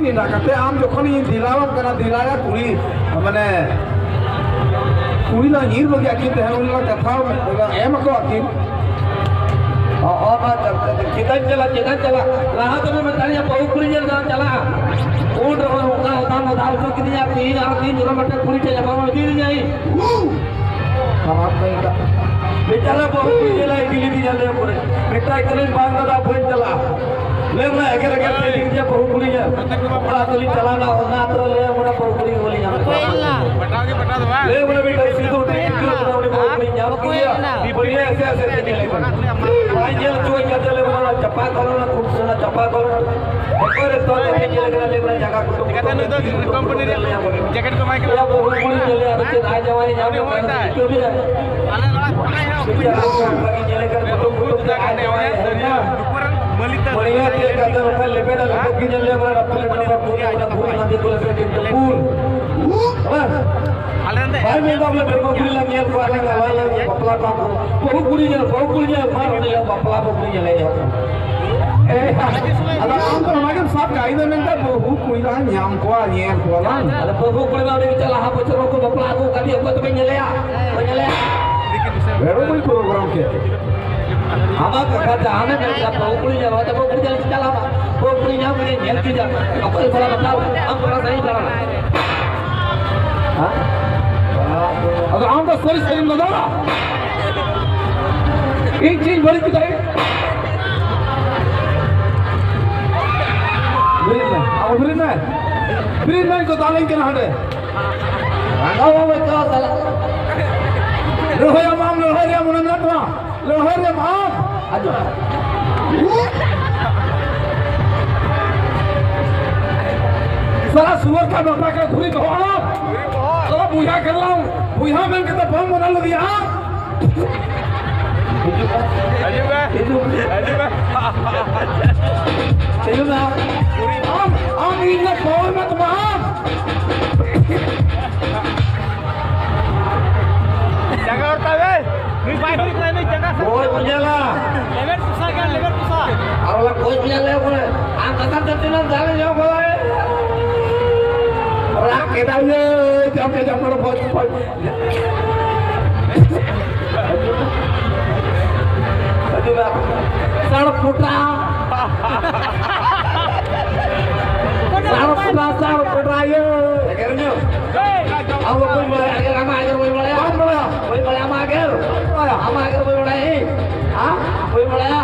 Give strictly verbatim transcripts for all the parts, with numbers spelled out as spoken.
ᱤᱱᱟᱹ ᱠᱟᱛᱮ ᱟᱢ ᱡᱚᱠᱷᱚᱱ ᱤᱧ ᱫᱮᱞᱟᱣᱟᱢ ᱠᱟᱱᱟ, ᱫᱮᱞᱟᱭᱟ ᱠᱩᱲᱤ, ᱢᱟᱱᱮ, ᱠᱩᱲᱤ ᱫᱚ ᱧᱤᱨ ᱵᱟᱹᱜᱤ ᱟᱹᱠᱤᱱ ᱛᱟᱦᱮᱸ, ᱩᱱᱤ ᱞᱟᱝ ᱠᱟᱛᱷᱟ ᱮᱢ ᱟᱠᱚ ᱟᱹᱠᱤᱱ᱾ ᱚ, ᱚ, ᱚᱱᱟ ᱪᱮᱫᱟᱧ ᱪᱟᱞᱟᱜ, ᱪᱮᱫᱟᱧ ᱪᱟᱞᱟᱜ? ᱞᱟᱦᱟ ᱛᱮᱢ ᱢᱮᱛᱟᱫᱤᱧᱟ ᱵᱟᱹᱦᱩ ᱠᱩᱲᱤ ᱧᱮᱞ ᱫᱚ ᱪᱟᱞᱟᱜᱼᱟ᱾ ᱩᱱ ᱨᱮᱦᱚᱸ ᱚᱱᱠᱟ ᱚᱫᱟᱢ ᱚᱫᱟ ᱦᱚᱪᱚ ᱠᱤᱫᱤᱧᱟ, ᱛᱤᱦᱤᱧ ᱟᱨ ᱛᱤᱦᱤᱧ ᱡᱚᱱᱚᱢ ᱢᱤᱫᱴᱮᱱ ᱠᱩᱲᱤ ᱴᱷᱮᱱ ᱧᱟᱯᱟᱢ ᱤᱫᱤᱭᱤᱧᱟ ᱤᱧ᱾ ᱠᱷᱟᱨᱟᱯ ᱠᱟᱹᱢᱤ ᱠᱟᱜ᱾ ᱵᱮᱪᱟᱨᱟ ᱵᱟᱹᱦᱩ ᱠᱩᱲᱤ ᱧᱮᱞᱮ ᱤᱫᱤ ᱞᱤᱫᱤᱧᱟ, ᱞᱟᱹᱭ ᱯᱚᱨᱮ ᱢᱮᱛᱟᱭ ᱠᱟᱹᱱᱟᱹᱧ, "ᱵᱟᱝ ᱫᱟᱫᱟ, ᱵᱟᱹᱧ ᱪᱟᱞᱟᱜᱼᱟ᱾" ᱞᱟᱹᱭ ᱢᱮ, ᱮᱜᱮᱨ ᱮᱜᱮᱨ ᱛᱮ ᱤᱫᱤ ᱠᱮᱫᱮᱭᱟ ᱵᱟᱹᱦᱩ ᱠᱩᱲᱤ ᱧᱮᱞ᱾ ᱚᱲᱟᱜ ᱛᱮᱞᱤᱧ ᱪᱟᱞᱟᱣᱱᱟ, ᱚᱱᱟ ᱟᱛᱨᱟ ᱞᱟᱹᱭ ᱢᱟᱱᱮ ᱵᱟᱹᱦᱩ ᱠᱩᱲᱤ ᱵᱟᱹᱞᱤᱧ ᱧᱟᱢ ᱠᱮᱫᱮᱭᱟ᱾ ᱯᱟᱴᱟᱣ ᱜᱮ ᱯᱟᱴᱟᱣ ᱫᱚ ᱵᱟᱝ᱾ ᱞᱟᱹᱭ ᱢᱟᱱᱮ ᱢᱤᱫᱴᱟᱝ ᱥᱤᱸᱫᱩᱨ ᱴᱷᱮᱱ ᱤᱧ ᱠᱩᱞ ᱠᱟᱱᱟ, ᱩᱱᱤ ᱵᱟᱹᱦᱩ ᱠᱩᱲᱤᱧ ᱧᱟᱢ ᱠᱮᱫᱮᱭᱟ᱾ ᱵᱟᱹᱲᱤᱡ ᱮᱥᱮ ᱮᱥᱮ ᱛᱮ ᱧᱮᱞᱮ ᱠᱟᱱᱟ᱾ ᱵᱟᱭ ᱧᱮᱞ ᱦᱚᱪᱚᱣᱟᱹᱧ ᱠᱟᱱ ᱛᱟᱞᱮ, ᱚᱱᱟ ᱪᱟᱯᱟ ᱠᱚᱞ, ᱚᱱᱟ ᱠᱷᱩᱵ ᱚᱱᱟ ᱪᱟᱯᱟ ᱠᱚᱞ᱾ ᱚᱠᱚᱭ ᱨᱮ ᱛᱚᱞ ᱠᱟᱛᱮ ᱧᱮᱞᱮ ᱠᱟᱱᱟ, ᱞᱟᱹᱭ ᱢᱟᱱᱮ ᱡᱟᱸᱜᱟ ᱠᱚ ᱪᱤᱠᱟᱹᱛᱮ ᱱᱩᱭ ᱫᱚ ᱠᱳᱢᱯᱟᱱᱤ ᱨᱮᱭᱟᱜ ᱡᱮᱠᱮᱴ ᱠᱚ ᱮᱢᱟᱭ ᱠᱟᱱᱟ? ᱮᱭᱟ, ᱵᱟᱹᱦᱩ ᱠᱩᱲᱤ ᱧᱮᱞᱮᱭᱟ, ᱟᱫᱚ ᱪᱮᱫ ᱟᱡ ᱡᱟᱶᱟᱭ ᱧᱟᱢ ᱩᱱᱤ ᱦᱚᱸ ᱞᱮᱠᱷᱟᱱ ᱢᱮᱛᱟᱭ᱾ ᱪᱤᱠᱟᱹ ᱢᱮᱭᱟ? ᱟᱞᱮ ᱚᱲᱟᱜ ᱠᱷᱚᱱᱟᱜ ᱦᱮᱡ ᱪᱮᱫ ᱞᱮᱠᱟ ᱚᱱᱠᱟ ᱜᱮ ᱧᱮᱞᱮ ᱠᱟᱱ ᱠᱩᱴᱩᱢ ᱠᱩᱴᱩᱢ ᱛᱮ ᱟᱡ ᱡᱟᱶᱟᱭ ᱦᱮᱡ ᱮᱱᱟ᱾ ᱢᱟᱹᱞᱤᱠ ᱛᱟᱞᱮ ᱵᱟᱹᱲᱤᱭᱟᱹ ᱪᱮᱫ ᱞᱮᱠᱟ ᱛᱮ ᱱᱚᱝᱠᱟ ᱞᱮᱵᱮᱫ ᱟᱞᱮ ᱠᱚ ᱧᱮᱞ ᱧᱟᱢ ᱠᱟᱱᱟ, ᱨᱟᱯᱩᱫ ᱞᱮᱠᱟ ᱠᱚ ᱨᱟᱯᱩᱫ ᱞᱮᱠᱟ, ᱵᱷᱩᱞ ᱮᱢᱟᱱ ᱫᱤᱠᱩ ᱞᱮᱠᱟ ᱪᱮᱫ ᱠᱚ ᱵᱷᱩᱞ᱾ ᱦᱮᱸ? ᱟᱞᱮ ᱚᱸᱰᱮ ᱵᱟᱭ ᱢᱮᱱᱫᱟ ᱵᱚᱞᱮ ᱵᱮᱜᱚ ᱠᱩᱲᱤ ᱞᱟᱝ ᱧᱮᱞ ᱠᱚᱣᱟ, ᱞᱟᱝ ᱟᱞᱟᱝ ᱞᱟᱝ ᱵᱟᱯᱞᱟ ᱠᱚᱣᱟ ᱠᱚ᱾ ᱵᱟᱹᱦᱩ ᱠᱩᱲᱤ ᱧᱮᱞ, ᱵᱟᱹᱦᱩ ᱠᱩᱲᱤ ᱧᱮᱞ, ᱢᱟ ᱱᱚᱰᱮ ᱞᱟᱝ ᱵᱟᱯᱞᱟ, ᱵᱟᱹᱦᱩ ᱠᱩᱲᱤ ᱧᱮᱞ ᱦᱮᱡ ᱟᱠᱟᱱᱟ᱾ ᱮ, ᱟᱫᱚ ᱟᱢ ᱫᱚ ᱚᱱᱟᱜᱮᱢ ᱥᱟᱵ ᱠᱟᱜᱼᱟ, ᱤᱧ ᱫᱚ ᱢᱮᱱᱫᱟ ᱵᱟᱹᱦᱩ ᱠᱩᱲᱤ ᱞᱟᱝ ᱧᱟᱢ ᱠᱚᱣᱟ, ᱧᱮᱞ ᱠᱚᱣᱟ ᱞᱟᱝ᱾ ᱟᱫᱚ ᱵᱟᱹᱦᱩ ᱠᱩᱲᱤ ᱢᱟ ᱚᱸᱰᱮ ᱜᱮ ᱪᱟᱞᱟᱜ, ᱦᱟᱯ ᱵᱚᱪᱷᱚᱨ ᱵᱟᱠᱚ ᱵᱟᱯᱞᱟ ᱟᱹᱜᱩ ᱟᱠᱟᱫ ᱫᱮᱭᱟ, ᱚᱠᱚᱭ ᱛᱚᱵᱮ ᱧᱮᱞᱮᱭᱟ? ᱚᱠᱚᱭ ᱧᱮᱞᱮᱭᱟ? ᱵᱮᱲᱚ ᱵᱟᱹᱧ ᱯᱨᱳᱜᱨᱟᱢ ᱠᱮᱫ᱾ ᱟᱢᱟᱜ ᱠᱟᱛᱷᱟ ᱡᱟᱦᱟᱱᱮ ᱢᱮᱱ ᱠᱮᱫᱟ, ᱵᱟᱹᱦᱩ ᱠᱩᱲᱤ ᱧᱮᱞ, ᱦᱚᱭᱛᱳ ᱵᱟᱹᱦᱩ ᱠᱩᱲᱤ ᱧᱮᱞ ᱪᱟᱞᱟᱣ ᱮᱱᱟ᱾ ᱵᱟᱹᱦᱩ ᱠᱩᱲᱤ ᱧᱟᱢ ᱠᱮᱫᱮᱭᱟ, ᱧᱮᱞ ᱠᱮᱫᱮᱭᱟ᱾ ᱚᱠᱚᱭ ᱥᱟᱞᱟᱜ ᱵᱟᱯᱞᱟ? ᱟᱢ ᱠᱚᱲᱟ ᱥᱟᱺᱜᱤᱧ ᱫᱟᱬᱟᱱᱟ᱾ ᱦᱮᱸ? ᱟᱫᱚ ᱟᱢ ᱫᱚ ᱥᱟᱹᱨᱤ ᱥᱟᱹᱨᱤᱢ ᱞᱟᱸᱫᱟᱣᱟ? ᱤᱧ ᱪᱮᱫ ᱤᱧ ᱵᱟᱹᱲᱤᱡ ᱠᱮᱫᱟ? ᱵᱮᱨᱮᱫ ᱢᱮ, ᱟᱢ ᱵᱮᱨᱮᱫ ᱢᱮ᱾ ᱵᱮᱨᱮᱫ ᱢᱮ, ᱤᱧ ᱠᱚ ᱫᱟᱞᱤᱧ ᱠᱟᱱᱟ ᱦᱟᱸᱰᱮ᱾ ᱨᱟᱸᱜᱟᱣ ᱵᱟᱵᱟ ᱪᱚ ᱥᱟᱞᱟ᱾ ᱞᱟᱹᱲᱦᱟᱹᱭᱟᱢ ᱟᱢ, ᱞᱟᱹᱲᱦᱟᱹᱭ ᱨᱮᱭᱟᱜ ᱢᱚᱱᱮ ᱢᱮᱱᱟᱜ ᱛᱟᱢᱟ? ᱞᱟᱹᱲᱦᱟᱹᱭ ᱨᱮᱭᱟᱢ ᱟᱢ? ᱟᱸᱡᱚᱢ᱾ ᱥᱟᱞᱟ ᱥᱩᱣᱟᱹᱨ ᱠᱟ ᱰᱚᱴᱟ ᱠᱟ ᱫᱷᱩᱨᱤ ᱫᱚᱦᱚ ᱟᱢ᱾ ᱥᱟᱞᱟ ᱵᱚᱭᱦᱟ ᱠᱟᱱᱟᱢ, ᱵᱚᱭᱦᱟ ᱢᱮᱱ ᱠᱟᱛᱮ ᱵᱟᱢ ᱢᱟᱱᱟᱣ ᱞᱮᱫᱮᱭᱟ ᱟᱢ᱾ ᱦᱤᱡᱩᱜ ᱢᱮ᱾ ᱦᱤᱡᱩᱜ ᱢᱮ᱾ ᱦᱤᱡᱩᱜ ᱢᱮ᱾ ᱟᱢ, ᱟᱢ ᱤᱧ ᱫᱚ ᱯᱟᱣᱟᱨ ᱢᱮ ᱛᱟᱢᱟ ᱟᱢ᱾ ᱡᱟᱸᱜᱟ ᱦᱚᱨ ᱛᱟᱵᱮ᱾ ᱱᱩᱭ ᱵᱟᱭ ᱦᱩᱭ ᱠᱟᱱᱟ, ᱱᱩᱭ ᱡᱟᱸᱜᱟ ᱥᱟᱵ᱾ ᱚᱠᱚᱭ ᱠᱚ ᱧᱮᱞᱟ? ᱞᱮᱵᱮᱫ ᱯᱚᱥᱟ ᱜᱮ, ᱞᱮᱵᱮᱫ ᱯᱚᱥᱟ᱾ ᱟᱨ ᱚᱱᱟ ᱚᱠᱚᱭ ᱠᱚ ᱧᱮᱞ ᱞᱮ ᱚᱠᱚᱭ? ᱟᱢ ᱠᱟᱛᱷᱟ ᱛᱤᱱᱟᱹᱜ ᱫᱟᱲᱮ ᱧᱚᱜ ᱠᱚᱣᱟᱭ᱾ ᱨᱟᱜ ᱠᱮᱫᱟᱭ, ᱡᱟᱢ ᱠᱮᱫᱟᱢ, ᱱᱚᱰᱮ ᱵᱷᱚᱡᱽ, ᱵᱷᱚᱡᱽ᱾ ᱦᱤᱡᱩᱜ ᱢᱮ᱾ ᱥᱟᱲ ᱯᱷᱩᱴᱟ᱾ ᱥᱟᱲ ᱯᱷᱩᱴᱟ, ᱥᱟᱲ ᱯᱷᱩᱴᱟ, ᱤᱭᱟᱹ᱾ ᱮᱜᱮᱨ ᱧᱚᱜ᱾ ᱟᱢ ᱫᱚ ᱵᱟᱹᱧ ᱵᱟᱲᱟᱭᱟ, ᱮᱜᱮᱨ, ᱟᱢᱟᱜ ᱮᱜᱮᱨ ᱵᱟᱹᱧ ᱵᱟᱲᱟᱭᱟ᱾ ᱵᱟᱢ ᱵᱟᱲᱟᱭᱟ? ᱵᱟᱹᱧ ᱵᱟᱲᱟᱭᱟ, ᱟᱢᱟᱜ ᱮᱜᱮᱨ᱾ ᱵᱟᱢ ᱵᱟᱲᱟᱭᱟ? ᱟᱢᱟᱜ ᱮᱜᱮᱨ ᱵᱟᱹᱧ ᱵᱟᱲᱟᱭᱟ, ᱤᱧ᱾ ᱦᱮᱸ? ᱵᱟᱹᱧ ᱵᱟᱲᱟᱭᱟ᱾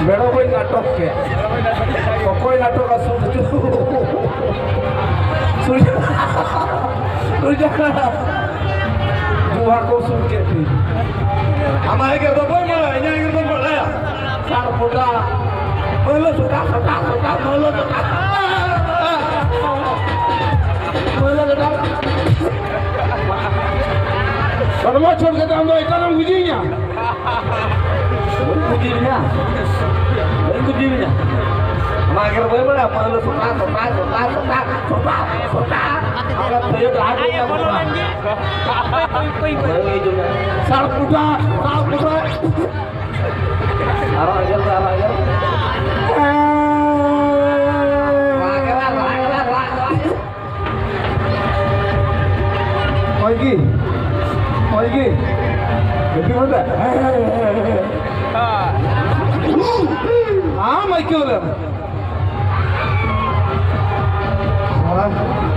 ᱵᱮᱲᱟ ᱵᱟᱹᱧ ᱱᱟᱴᱚᱠ ᱠᱮᱫ᱾ ᱚᱠᱚᱭ ᱱᱟᱴᱚᱠᱟ ᱥᱩᱫᱷᱩ? ᱥᱩᱡᱟ᱾ ᱥᱩᱡᱟ᱾ ᱡᱩᱣᱟ ᱠᱚ ᱥᱩᱨ ᱠᱮᱫ ᱛᱤᱧ᱾ ᱟᱢᱟᱜ ᱮᱜᱮᱨ ᱫᱚ ᱵᱟᱹᱧ ᱵᱟᱲᱟᱭᱟ, ᱤᱧᱟᱹᱜ ᱮᱜᱮᱨ ᱫᱚᱢ ᱵᱟᱲᱟᱭᱟ? ᱥᱟᱲ ᱯᱷᱚᱴᱟ᱾ ᱢᱟᱹᱞᱟᱹ ᱥᱚᱴᱟ, ᱥᱚᱴᱟ, ᱥᱚᱴᱟ, ᱢᱟᱹᱞᱟᱹ ᱥᱚᱴᱟ᱾ ᱢᱟᱹᱞᱟᱹ ᱥᱚᱴᱟ᱾ ᱦᱚᱲᱢᱚ ᱪᱷᱚᱲ ᱠᱟᱛᱮ ᱟᱢ ᱫᱚ ᱮᱴᱟᱜ ᱮᱢ ᱵᱩᱡᱷᱟᱹᱣᱤᱧᱟ? ᱵᱟᱹᱧ ᱵᱩᱡᱷᱟᱹᱣᱤᱧᱟ᱾ ᱵᱟᱹᱧ ᱵᱩᱡᱷᱟᱹᱣᱤᱧᱟ᱾ ᱟᱢᱟᱜ ᱮᱜᱮᱨ ᱵᱟᱹᱧ ᱵᱟᱲᱟᱭᱟ᱾ ᱢᱟᱹᱞᱟᱹ ᱥᱚᱴᱟ, ᱥᱚᱴᱟ, ᱥᱚᱴᱟ, ᱥᱚᱴᱟ, ᱥᱚᱴᱟ, ᱥᱚᱴᱟ᱾ ᱟᱢᱟᱜ ᱛᱷᱟᱹᱭᱟᱹ ᱰᱟᱦᱟᱨ ᱵᱟᱹᱧ ᱧᱟᱢ ᱠᱟᱫᱟ᱾ ᱥᱟᱲ ᱯᱷᱚᱴᱟ, ᱥᱟᱲ ᱯᱷᱚᱴᱟ᱾ ᱟᱨᱚ ᱟᱸᱡᱚᱢ ᱯᱮ, ᱟᱨᱚ ᱟᱸᱡᱚᱢ ᱯᱮ᱾ ᱚᱭ ᱜᱤ, ᱚᱭ ᱜᱤ᱾ Happy birthday. ᱟᱢ ᱟᱹᱭᱠᱟᱹᱣ ᱞᱮᱢ᱾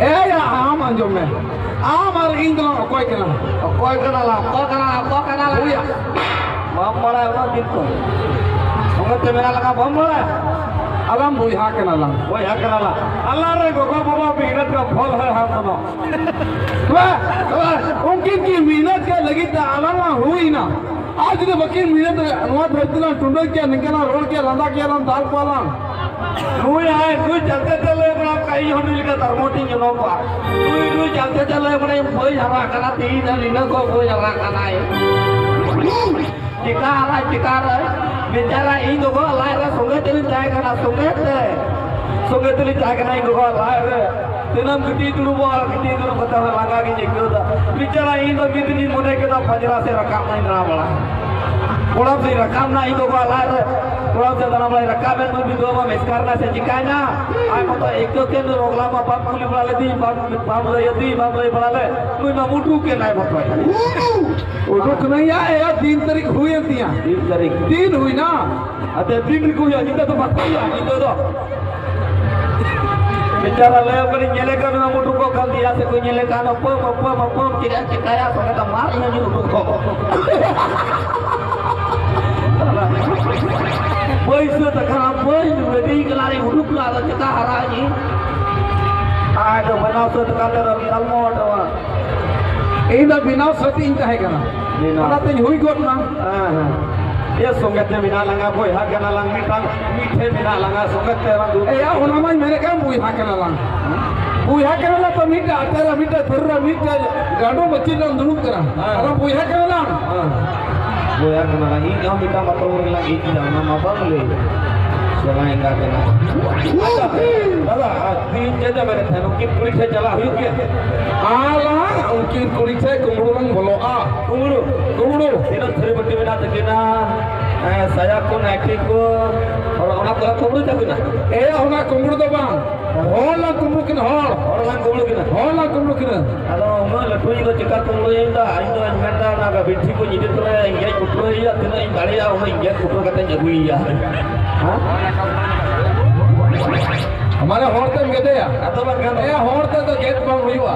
ᱮᱭ, ᱟᱢ ᱟᱸᱡᱚᱢ ᱢᱮ᱾ ᱟᱢ ᱟᱨ ᱤᱧ ᱫᱚᱞᱟᱝ ᱚᱠᱚᱭ ᱠᱟᱱᱟ? ᱚᱠᱚᱭ ᱠᱟᱱᱟ ᱞᱟᱝ? ᱚᱠᱚᱭ ᱠᱟᱱᱟ ᱞᱟᱝ? ᱚᱠᱚᱭ ᱠᱟᱱᱟ ᱞᱟᱝ? ᱦᱩᱭᱟ᱾ ᱵᱟᱢ ᱵᱟᱲᱟᱭᱟ ᱩᱱᱟᱹᱜ ᱫᱤᱱ ᱠᱷᱚᱱ? ᱥᱚᱸᱜᱮ ᱛᱮ ᱢᱮᱱᱟᱜ ᱞᱮᱠᱟ ᱵᱟᱢ ᱵᱟᱲᱟᱭᱟ? ᱟᱞᱟᱝ ᱵᱚᱭᱦᱟ ᱠᱟᱱᱟ ᱞᱟᱝ᱾ ᱵᱚᱭᱦᱟ ᱠᱟᱱᱟ ᱞᱟᱝ᱾ ᱟᱞᱟᱝ ᱨᱮ ᱜᱚᱜᱚ ᱵᱟᱵᱟ ᱢᱮᱦᱱᱚᱛ ᱠᱟ ᱯᱷᱚᱞ ᱦᱟᱭ ᱦᱟᱢ ᱫᱚᱱᱚ᱾ ᱛᱚᱵᱮ, ᱛᱚᱵᱮ, ᱩᱱᱠᱤᱱ ᱠᱤᱱ ᱢᱮᱦᱱᱚᱛ ᱠᱮᱫ ᱞᱟᱹᱜᱤᱫ ᱛᱮ ᱟᱞᱟᱝ ᱞᱟᱝ ᱦᱩᱭ ᱮᱱᱟ᱾ ᱟᱨ ᱡᱩᱫᱤ ᱵᱟᱹᱠᱤᱱ ᱢᱮᱦᱱᱚᱛ, ᱱᱚᱣᱟ ᱫᱷᱟᱹᱨᱛᱤ ᱞᱟᱝ ᱴᱩᱰᱟᱹᱝ ᱠᱮᱭᱟ, ᱱᱤᱝᱠᱟ ᱞᱟᱝ ᱨᱚᱲ ᱠᱮᱭᱟ, ᱞᱟᱸᱫᱟ ᱠᱮᱭᱟ ᱞᱟᱝ, ᱫᱟᱞ ᱠᱚᱣᱟ ᱞᱟᱝ᱾ ᱱᱩᱭ ᱟᱭ, ᱱᱩᱭ ᱪᱟᱞᱛᱮ ᱛᱮ ᱞᱟᱹᱭ ᱵᱟᱲᱟ ᱠᱟᱜ, ᱤᱧ ᱦᱚᱸ ᱱᱩᱭ ᱞᱮᱠᱟ ᱛᱟᱨᱢᱚᱴᱤᱧ ᱡᱚᱱᱚᱢ ᱠᱚᱜᱼᱟ᱾ ᱱᱩᱭ, ᱱᱩᱭ ᱪᱟᱞᱛᱮ ᱛᱮ ᱞᱟᱹᱭ ᱵᱟᱲᱟᱭᱟ, ᱵᱟᱹᱧ ᱦᱟᱨᱟ ᱠᱟᱱᱟ, ᱛᱮᱦᱤᱧ ᱫᱚ ᱱᱤᱱᱟᱹᱜ ᱠᱚ ᱵᱟᱹᱧ ᱦᱟᱨᱟ ᱠᱟᱱᱟᱭ᱾ ᱪᱤᱠᱟ ᱟᱨᱟᱭ, ᱪᱤᱠᱟ ᱨᱮ? ᱵᱮᱪᱟᱨᱟ ᱤᱧ ᱜᱚᱜᱚ ᱞᱟᱡ ᱨᱮ ᱥᱚᱸᱜᱮ ᱛᱮᱞᱤᱧ ᱛᱟᱦᱮᱸ ᱠᱟᱱᱟ, ᱥᱚᱸᱜᱮ ᱛᱮ᱾ ᱥᱚᱸᱜᱮ ᱛᱮᱞᱤᱧ ᱛᱟᱦᱮᱸ ᱠᱟᱱᱟ ᱤᱧ ᱜᱚᱜᱚ ᱞᱟᱡ ᱨᱮ᱾ ᱫᱤᱱᱟᱹᱢ ᱜᱤᱛᱤᱡ ᱫᱩᱲᱩᱵᱚᱜᱼᱟ, ᱜᱤᱛᱤᱡ ᱫᱩᱲᱩᱵ ᱠᱟᱛᱮ ᱦᱚᱸ ᱞᱟᱸᱜᱟ ᱜᱤᱧ ᱟᱹᱭᱠᱟᱹᱣ ᱮᱫᱟ᱾ ᱵᱤᱪᱟᱹᱨᱟ ᱤᱧ ᱫᱚ ᱢᱤᱫ ᱫᱤᱱᱤᱧ ᱢᱚᱱᱮ ᱠᱮᱫᱟ, ᱯᱟᱸᱡᱽᱨᱟ ᱥᱮᱫ ᱨᱟᱠᱟᱵ ᱱᱟᱧ ᱫᱟᱬᱟ ᱵᱟᱲᱟ᱾ ᱠᱚᱲᱟᱢ ᱥᱮᱫ ᱨᱟᱠᱟᱵ ᱱᱟ ᱤᱧ ᱜᱚᱜᱚᱣᱟᱜ ᱞᱟᱡ ᱨᱮ᱾ ᱠᱚᱲᱟᱢ ᱥᱮᱫ ᱫᱟᱬᱟ ᱵᱟᱲᱟᱭ ᱨᱟᱠᱟᱵ ᱮᱱ, ᱱᱩᱭ ᱵᱤᱫᱷᱣᱟ ᱢᱟ ᱮᱥᱠᱟᱨ ᱱᱟ ᱥᱮ ᱪᱤᱠᱟᱭ ᱱᱟ? ᱟᱡ ᱢᱚᱛᱚ ᱟᱹᱭᱠᱟᱹᱣ ᱠᱮᱫ, ᱱᱩᱭ ᱨᱚᱜᱽᱞᱟ ᱢᱟ ᱵᱟᱢ ᱠᱩᱞᱤ ᱵᱟᱲᱟ ᱞᱮᱫᱮᱧ, ᱵᱟᱢ, ᱵᱟᱢ ᱞᱟᱹᱭ ᱟᱹᱫᱤᱧ, ᱵᱟᱢ ᱞᱟᱹᱭ ᱵᱟᱲᱟ ᱞᱮᱫ᱾ ᱱᱩᱭ ᱢᱟ ᱢᱩᱰᱨᱩ ᱠᱮᱱᱟᱭ ᱵᱚᱠᱚᱧ᱾ ᱩᱰᱩᱠ ᱱᱟᱭᱟ, ᱮᱭᱟ, ᱛᱤᱱ ᱛᱟᱹᱨᱤᱠᱷ ᱦᱩᱭᱮᱱ ᱛᱤᱧᱟ᱾ ᱛᱤᱱ ᱛᱟᱹᱨᱤᱠᱷ? ᱛᱤᱱ ᱦᱩᱭᱱᱟ? ᱟᱫᱚ ᱛᱤᱱ ᱨᱮᱠᱚ ᱦᱩᱭᱩᱜᱼᱟ? ᱧᱤᱫᱟᱹ ᱫᱚ ᱵᱟᱠᱚ ᱦᱩᱭᱩᱜᱼᱟ, ᱧᱤᱫᱟᱹ ᱫᱚ᱾ ᱵᱮᱪᱟᱨᱟ ᱞᱟᱹᱭ ᱟᱠᱟᱱᱟᱹᱧ, ᱧᱮᱞᱮ ᱠᱟᱱ ᱱᱚᱣᱟ ᱢᱩᱴᱩ ᱠᱚ ᱠᱟᱱ ᱜᱮᱭᱟ ᱥᱮ ᱠᱚ ᱧᱮᱞᱮ ᱠᱟᱱ, ᱚᱠᱚᱭ, ᱚᱠᱚᱭ, ᱚᱠᱚᱭ, ᱪᱮᱫ ᱮᱢ ᱪᱮᱠᱟᱭᱟ, ᱥᱚᱸᱜᱮ ᱛᱮ ᱢᱟᱨ ᱤᱧ ᱢᱩᱴᱩ ᱠᱚ᱾ ᱵᱟᱹᱧ ᱥᱟᱹᱛ ᱟᱠᱟᱱᱟ, ᱵᱟᱹᱧ ᱨᱮᱰᱤ ᱠᱟᱱᱟ, ᱟᱨᱤᱧ ᱩᱰᱩᱠ ᱞᱟᱦᱟ ᱫᱚ ᱪᱮᱠᱟ ᱦᱟᱨᱟᱜ ᱤᱧ? ᱟᱭ ᱫᱚ ᱵᱮᱱᱟᱣ ᱥᱟᱹᱛ ᱠᱟᱛᱮ ᱫᱚ ᱛᱟᱞᱢᱚ ᱚᱰᱚᱠᱟ᱾ ᱤᱧ ᱫᱚ ᱵᱮᱱᱟᱣ ᱥᱟᱹᱛ ᱤᱧ ᱛᱟᱦᱮᱸ ᱠᱟᱱᱟ᱾ ᱵᱮᱱᱟᱣ᱾ ᱚᱱᱟᱛᱮᱧ ᱦᱩᱭ ᱜᱚᱫ ᱱᱟ᱾ ᱦᱮᱸ, ᱦᱮᱸ᱾ ᱮ, ᱥᱚᱸᱜᱮ ᱛᱮ ᱢᱮᱱᱟᱜ ᱞᱟᱝᱟ, ᱵᱚᱭᱦᱟ ᱠᱟᱱᱟ ᱞᱟᱝ, ᱢᱤᱫᱴᱟᱝ ᱢᱤᱫ ᱴᱷᱮᱱ ᱢᱮᱱᱟᱜ ᱞᱟᱝᱟ, ᱥᱚᱸᱜᱮ ᱛᱮ ᱞᱟᱝ ᱫᱩᱲᱩᱵ᱾ ᱮᱭᱟ, ᱚᱱᱟ ᱢᱟᱧ ᱢᱮᱱᱮᱫ ᱠᱟᱱ, ᱵᱚᱭᱦᱟ ᱠᱟᱱᱟ ᱞᱟᱝ᱾ ᱵᱚᱭᱦᱟ ᱠᱟᱱᱟ ᱞᱟᱝ ᱛᱚ, ᱢᱤᱫᱴᱟᱝ ᱟᱴᱮᱨᱟ, ᱢᱤᱫᱴᱟᱝ ᱛᱷᱟᱹᱨᱤ ᱨᱮ, ᱢᱤᱫᱴᱟᱝ ᱜᱟᱸᱰᱚ ᱢᱟᱹᱪᱤ ᱨᱮᱞᱟᱝ ᱫᱩᱲᱩᱵ ᱠᱟᱱᱟ᱾ ᱦᱮᱸ᱾ ᱟᱫᱚ ᱵᱚᱭᱦᱟ ᱠᱟᱱᱟ ᱞᱟᱝ᱾ ᱦᱮᱸ᱾ ᱵᱚᱭᱦᱟ ᱠᱟᱱᱟ ᱞᱟᱝ, ᱤᱧ ᱦᱚᱸ ᱢᱤᱫᱴᱟᱝ ᱵᱟᱛᱚᱞ ᱨᱮᱞᱟᱝ ᱤᱡ ᱠᱮᱫᱟ, ᱚᱱᱟ ᱢᱟ ᱵᱟᱝ ᱞᱟᱹᱭ᱾ ᱥᱮᱬᱟ ᱮᱸᱜᱟ ᱠᱟᱱᱟ᱾ ᱟᱪᱪᱷᱟ, ᱫᱟᱫᱟ, ᱟᱨ ᱛᱤᱦᱤᱧ ᱪᱮᱫ ᱮ ᱢᱮᱱᱮᱫ ᱛᱟᱦᱮᱸᱱ? ᱩᱱᱠᱤᱱ ᱠᱩᱲᱤ ᱴᱷᱮᱱ ᱪᱟᱞᱟᱜ ᱦᱩᱭᱩᱜ ᱜᱮᱭᱟ? ᱟᱞᱟᱝ ᱩᱱᱠᱤᱱ ᱠᱩᱲᱤ ᱴᱷᱮᱱ ᱠᱩᱢᱵᱽᱲᱩ ᱞᱟᱝ ᱵᱚᱞᱚᱜᱼᱟ᱾ ᱠᱩᱢᱵᱽᱲᱩ? ᱠᱩᱢᱵᱽᱲᱩ᱾ ᱛᱤᱱᱟᱹᱜ ᱛᱷᱟᱹᱨᱤ ᱵᱟᱹᱴᱤ ᱢᱮᱱᱟᱜ ᱛᱟᱹᱠᱤᱱᱟ? ᱦᱮᱸ, ᱥᱟᱭᱟ ᱠᱚ, ᱱᱟᱭᱴᱤ ᱠᱚ, ᱦᱚᱲ ᱚᱱᱟ ᱠᱚ ᱠᱩᱢᱵᱽᱲᱩ ᱛᱟᱹᱠᱤᱱᱟ? ᱮ, ᱚᱱᱟ ᱠᱩᱢᱵᱽᱲᱩ ᱫᱚ ᱵᱟᱝ, ᱦᱚᱲ ᱞᱟᱝ ᱠᱩᱢᱵᱽᱲᱩ ᱠᱤᱱᱟ, ᱦᱚᱲ᱾ ᱦᱚᱲ ᱞᱟᱝ ᱠᱩᱢᱵᱽᱲᱩ ᱠᱤᱱᱟ? ᱦᱚᱲ ᱞᱟᱝ ᱠᱩᱢᱵᱽᱲᱩ ᱠᱤᱱᱟ᱾ ᱟᱫᱚ ᱩᱱᱟᱹᱜ ᱞᱟᱹᱴᱩ ᱤᱧ ᱫᱚ ᱪᱮᱠᱟ ᱠᱩᱢᱵᱽᱲᱩᱭᱟᱹᱧ ᱫᱟ? ᱤᱧ ᱫᱚᱧ ᱢᱮᱱᱫᱟ, ᱚᱱᱟ ᱵᱤᱱᱴᱷᱤ ᱠᱚ ᱧᱤᱫᱟᱹ ᱛᱚᱨᱟ ᱤᱧ ᱜᱮᱡ ᱠᱩᱴᱨᱟᱹᱭᱮᱭᱟ, ᱛᱤᱱᱟᱹᱜ ᱤᱧ ᱫᱟᱲᱮᱭᱟᱜᱼᱟ ᱩᱱᱟᱹᱜ ᱤᱧ ᱜᱮᱡ ᱠᱩᱴᱨᱟᱹ ᱠᱟᱛᱮᱧ ᱟᱹᱜᱩᱭᱮᱭᱟ᱾ ᱦᱮᱸ? ᱢᱟᱱᱮ ᱦᱚᱲ ᱛᱮᱢ ᱜᱮᱫᱮᱭᱟ? ᱟᱫᱚ ᱵᱟᱝᱠᱷᱟᱱ ᱫᱚ᱾ ᱮᱭᱟ, ᱦᱚᱲ ᱛᱮ ᱫᱚ ᱜᱮᱫ ᱵᱟᱝ ᱦᱩᱭᱩᱜᱼᱟ᱾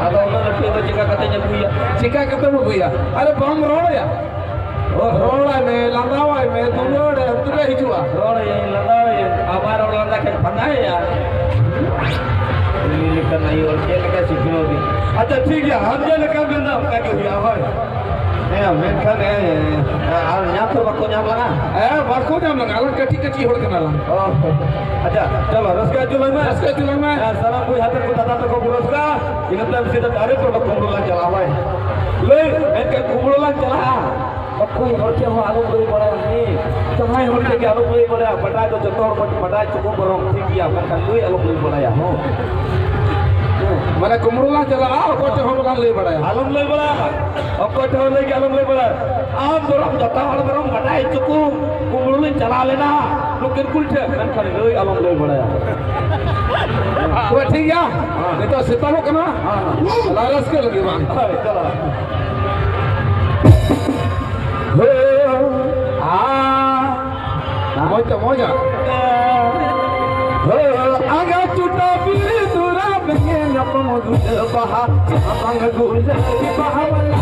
ᱟᱫᱚ ᱩᱱᱟᱹᱜ ᱞᱟᱹᱴᱩ ᱫᱚ ᱪᱮᱠᱟ ᱠᱟᱛᱮᱧ ᱟᱹᱜᱩᱭᱟ? ᱪᱮᱠᱟ ᱠᱟᱛᱮᱢ ᱟᱹᱜᱩᱭᱟ? ᱟᱨᱮ, ᱵᱟᱢ ᱨᱚᱲ ᱟᱭᱟ? ᱚ, ᱨᱚᱲᱟᱭ ᱢᱮ, ᱞᱟᱸᱫᱟᱣᱟᱭ ᱢᱮ, ᱫᱩᱞᱟᱹᱲ ᱮᱢ, ᱛᱚᱵᱮ ᱦᱤᱡᱩᱜᱼᱟ᱾ ᱨᱚᱲ ᱟᱹᱧ, ᱞᱟᱸᱫᱟᱣ ᱟᱹᱧ, ᱟᱵᱟᱨ ᱨᱚᱲ ᱞᱟᱸᱫᱟ ᱠᱷᱟᱱ ᱯᱷᱟᱸᱫᱟᱭᱮᱭᱟ᱾ ᱩᱱᱤ ᱞᱮᱠᱟᱱ ᱟᱭᱳ ᱦᱚᱲ ᱪᱮᱫ ᱞᱮᱠᱟ ᱥᱤᱠᱷᱱᱟᱹᱣ ᱫᱤ? ᱟᱪᱪᱷᱟ, ᱴᱷᱤᱠ ᱜᱮᱭᱟ, ᱟᱢ ᱪᱮᱫ ᱞᱮᱠᱟᱢ ᱢᱮᱱᱫᱟ ᱚᱱᱠᱟ ᱜᱮ ᱦᱩᱭᱩᱜᱼᱟ, ᱦᱳᱭ᱾ ᱦᱮᱸ, ᱢᱮᱱᱠᱷᱟᱱ, ᱮ, ᱟᱨ ᱧᱟᱢ ᱫᱚ ᱵᱟᱠᱚ ᱧᱟᱢ ᱞᱟᱝᱟ? ᱦᱮᱸ, ᱵᱟᱠᱚ ᱧᱟᱢ ᱞᱟᱝᱟ, ᱟᱞᱟᱝ ᱠᱟᱹᱴᱤᱡ ᱠᱟᱹᱴᱤᱡ ᱦᱚᱲ ᱠᱟᱱᱟ ᱞᱟᱝ᱾ ᱚ, ᱟᱪᱪᱷᱟ, ᱪᱚᱞᱚ, ᱨᱟᱹᱥᱠᱟᱹ ᱦᱚᱪᱚ ᱞᱟᱝ ᱢᱮ᱾ ᱨᱟᱹᱥᱠᱟᱹ ᱦᱚᱪᱚ ᱞᱟᱝ ᱢᱮ᱾ ᱦᱮᱸ, ᱥᱟᱱᱟᱢ ᱵᱚᱭᱦᱟ ᱛᱟᱠᱚ, ᱫᱟᱫᱟ ᱛᱟᱠᱚ ᱠᱚ ᱨᱟᱹᱥᱠᱟᱹᱜᱼᱟ, ᱤᱱᱟᱹ ᱛᱟᱭᱚᱢ ᱥᱤᱫᱷᱟᱹ direct ᱚᱸᱰᱮ ᱠᱩᱢᱵᱽᱲᱩ ᱞᱟᱝ ᱪᱟᱞᱟᱜᱼᱟ, ᱦᱳᱭ᱾ ᱞᱟᱹᱭ, ᱢᱮᱱᱠᱷᱟᱱ ᱠᱩᱢᱵᱽᱲᱩ ᱞᱟᱝ ᱪᱟᱞᱟᱜᱼᱟ᱾ ᱚᱠᱚᱭ ᱦᱚᱲ ᱴᱷᱮᱱ ᱦᱚᱸ ᱟᱞᱚᱢ ᱞᱟᱹᱭ ᱵᱟᱲᱟᱭᱟ᱾ ᱦᱮᱸ, ᱡᱟᱦᱟᱸᱭ ᱦᱚᱲ ᱴᱷᱮᱱ ᱜᱮ ᱟᱞᱚᱢ ᱞᱟᱹᱭ ᱵᱟᱲᱟᱭᱟ᱾ ᱵᱟᱰᱟᱭ ᱫᱚ ᱡᱚᱛᱚ ᱦᱚᱲ ᱵᱚᱱ ᱵᱟᱰᱟᱭ ᱪᱚᱠᱚ ᱵᱚᱨᱚᱝ, ᱴᱷᱤᱠ ᱜᱮᱭᱟ, ᱢᱮᱱᱠᱷᱟᱱ ᱞᱟᱹᱭ ᱟᱞᱚᱢ ᱞᱟᱹᱭ ᱵᱟᱲᱟᱭᱟ᱾ ᱦᱚᱸ᱾ ᱦᱮᱸ᱾ ᱢᱟᱱᱮ ᱠᱩᱢᱵᱽᱲᱩ ᱞᱟᱝ ᱪᱟᱞᱟᱜᱼᱟ, ᱚᱠᱚᱭ ᱴᱷᱮᱱ ᱦᱚᱸ ᱵᱟᱞᱟᱝ ᱞᱟᱹᱭ ᱵᱟᱲᱟᱭᱟ᱾ ᱟᱞᱚᱢ ᱞᱟᱹᱭ ᱵᱟᱲᱟᱭᱟ᱾ ᱚᱠᱚᱭ ᱴᱷᱮᱱ ᱦᱚᱸ ᱞᱟᱹᱭ ᱜᱮ ᱟᱞᱚᱢ ᱞᱟᱹᱭ ᱵᱟᱲᱟᱭᱟ᱾ ᱟᱢ ᱵᱚᱨᱚᱝ ᱡᱚᱛᱚ ᱦᱚᱲ ᱵᱚᱨᱚᱝ ᱵᱟᱰᱟᱭ ᱪᱚᱠᱚ, ᱠᱩᱢᱵᱽᱲᱩ ᱞᱤᱧ ᱪᱟᱞᱟᱣ ᱞᱮᱱᱟ ᱱᱩᱠᱤᱱ ᱠᱩᱲᱤ ᱴᱷᱮᱱ, ᱢᱮᱱᱠᱷᱟᱱ ᱞᱟᱹᱭ ᱟᱞᱚᱢ ᱞᱟᱹᱭ ᱵᱟᱲᱟᱭᱟ᱾ ᱛᱚᱵᱮ ᱴᱷᱤᱠ ᱜᱮᱭᱟ, ᱱᱤᱛᱚᱜ ᱥᱮᱛᱟᱜᱚᱜ ᱠᱟᱱᱟ᱾ ᱦᱮᱸ᱾ ᱪᱟᱞᱟᱣ ᱨᱟᱹᱥᱠᱟᱹ ᱞᱟᱹᱜᱤᱫ ᱵᱟᱝ? ᱦᱳᱭ, ᱪᱟᱞᱟᱣ᱾ ᱦᱳᱭ, ᱟ, ᱢᱚᱡᱽ ᱛᱮ, ᱢᱚᱡᱽ ᱟ᱾ ᱦᱳᱭ, ᱟᱸᱜᱟ ᱪᱩᱴᱟ ᱵᱤᱨ ᱫᱩᱨᱟ ᱵᱮᱸᱜᱮᱞ ᱧᱟᱯᱟᱢ ᱜᱩᱞᱟᱹ ᱵᱟᱦᱟ, ᱵᱟᱝ ᱜᱩᱞᱟᱹ ᱵᱟᱦᱟ ᱵᱟᱞᱟ᱾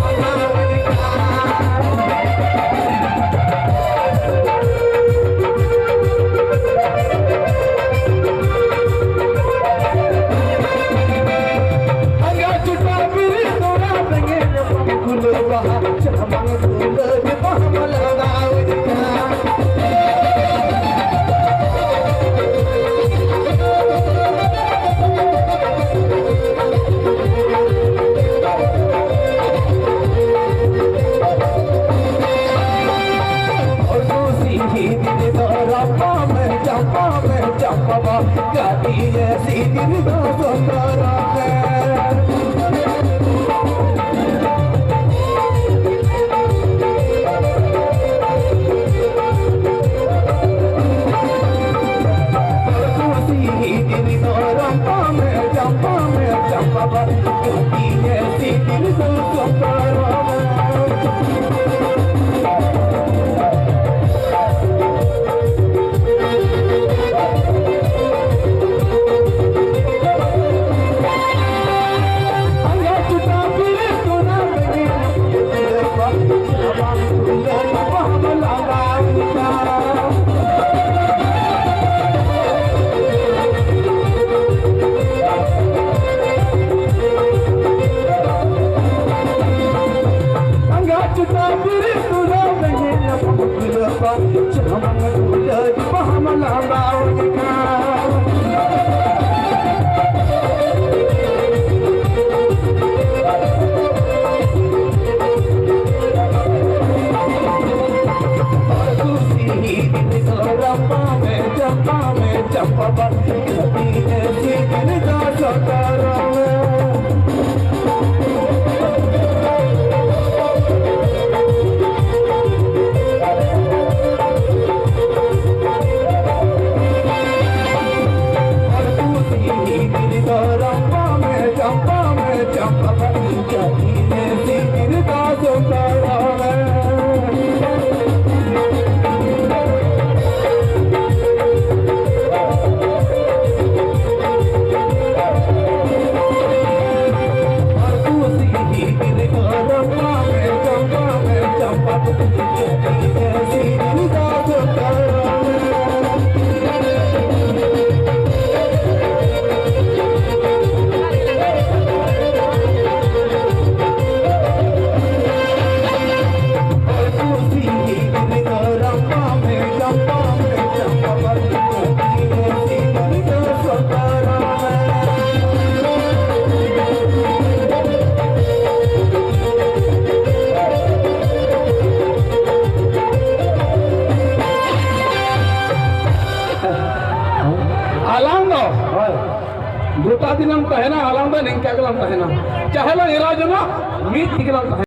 ᱟᱞᱟᱝ ᱫᱚ ᱦᱳᱭ᱾ ᱜᱚᱴᱟ ᱫᱤᱱᱮᱢ ᱛᱟᱦᱮᱱᱟ, ᱟᱞᱟᱝ ᱫᱚ ᱱᱤᱝᱠᱟ ᱜᱮᱞᱟᱝ ᱛᱟᱦᱮᱱᱟ᱾ ᱪᱟᱦᱮ ᱞᱟᱝ ᱮᱨᱟ ᱡᱚᱱᱚᱜ, ᱢᱤᱫ ᱛᱮᱜᱮ ᱞᱟᱝ ᱛᱟᱦᱮᱱᱟ᱾